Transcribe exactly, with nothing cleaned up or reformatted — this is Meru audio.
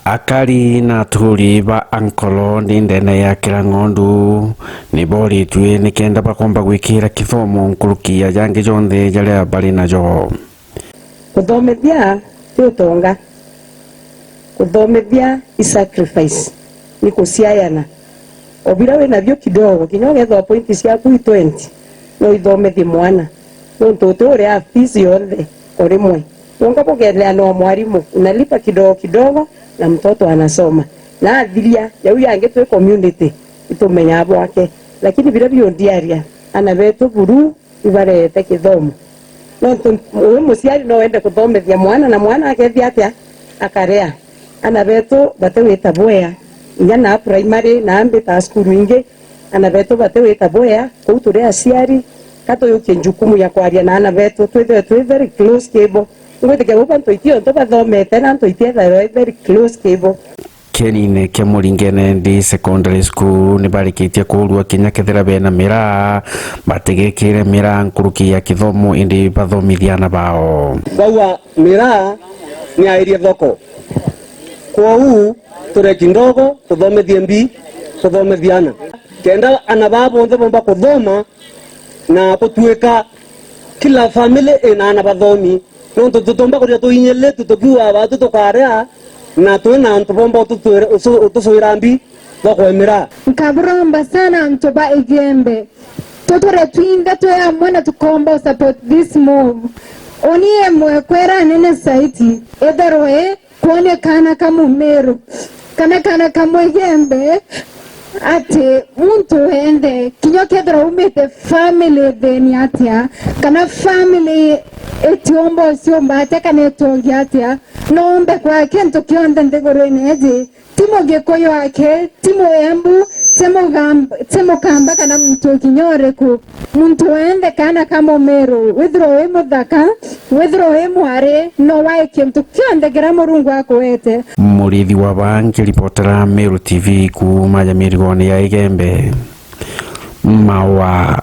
Akari na aturi ba Ankoro ndi ndene ya Kirang'ondu ni boritue nikenda bakomba gwikira kithomo nkuruki ya jangi jonthe jaria bari najo. Kuthomithia ti utonga. Kuthomithia i sacrifice, ni kuciayana. O bira wi nabio kidogo, kinya ukethwa point ciaku i twenty, no ithomithie mwana. Nontu uti uria fees yonthe o rimwe. Wonka bukeneanwa mwarimu, unalipa kidogo kidogo na mtoto anasoma. Na athiria, jau yangi twi community, itumenyaa bwake. Lakini bira biundiaria, ana betu buru ibareete kithomo. Nontu uu muciari no wende kuthomithia mwana, na mwana akethia atia? Akarea. Ana betu bati wita bwea, inya na primary, na mbita cukuru ingi, ana betu bati wita bwea. Kuu turi aciari, ka tuyukie njukumu ya kwaria na ana betu, twithirwe twi very close kibo. Ngwitikia bau bantu iti ontu bathomete, na antu itiethagirwa i very close kibo. Kienine kia Muringene Ndi Secondary School ni barikitie kuurua kinya kethira bena miraa, batigikire miraa nkuruki ya kithomo, indi bathomithie ana bao. Bauga miraa ni airie thoko. Kwou ture kindogo, tuthomithie mbi, tuthomithie ana. Kenda ana baa bonthe bomba kuthoma, na gutuika kila family ina ana bathomi, nontu tutiumba kuria tuinyilitu tukiuga batu tukaria, na twina antu bomba ututwira-, usu-, utusuira mbi thoko ya miraa. Nkaburomba sana antu ba Igembe, tuture twinthe twi amwe na tukomba u support this move. Uni imwe kwera anene saiti, ethirwe kwonia kaana ka Mumiru kana kaana ka Mwigembe ati muntu wenthe, kinya ukethirwa umite family thini atia, kana family itiumba uciumba atia, kana itongi atia, no umbe kwa kintu kionthe nthiguruine iji. Ti Mugikuyu aki, ti Muembu, ti Mugam-, ti Mukamba kana muntu kinya uriku. Muntu wenthe, kaana ka Mumiru, withirwa wi muthaka, withirwa wi mwari, no wae kintu kionthe kiria Murungu akuete. Murithi wa baa nkiripotera Meru T V kuuma Nyamirigone ya Igembe, Mawa.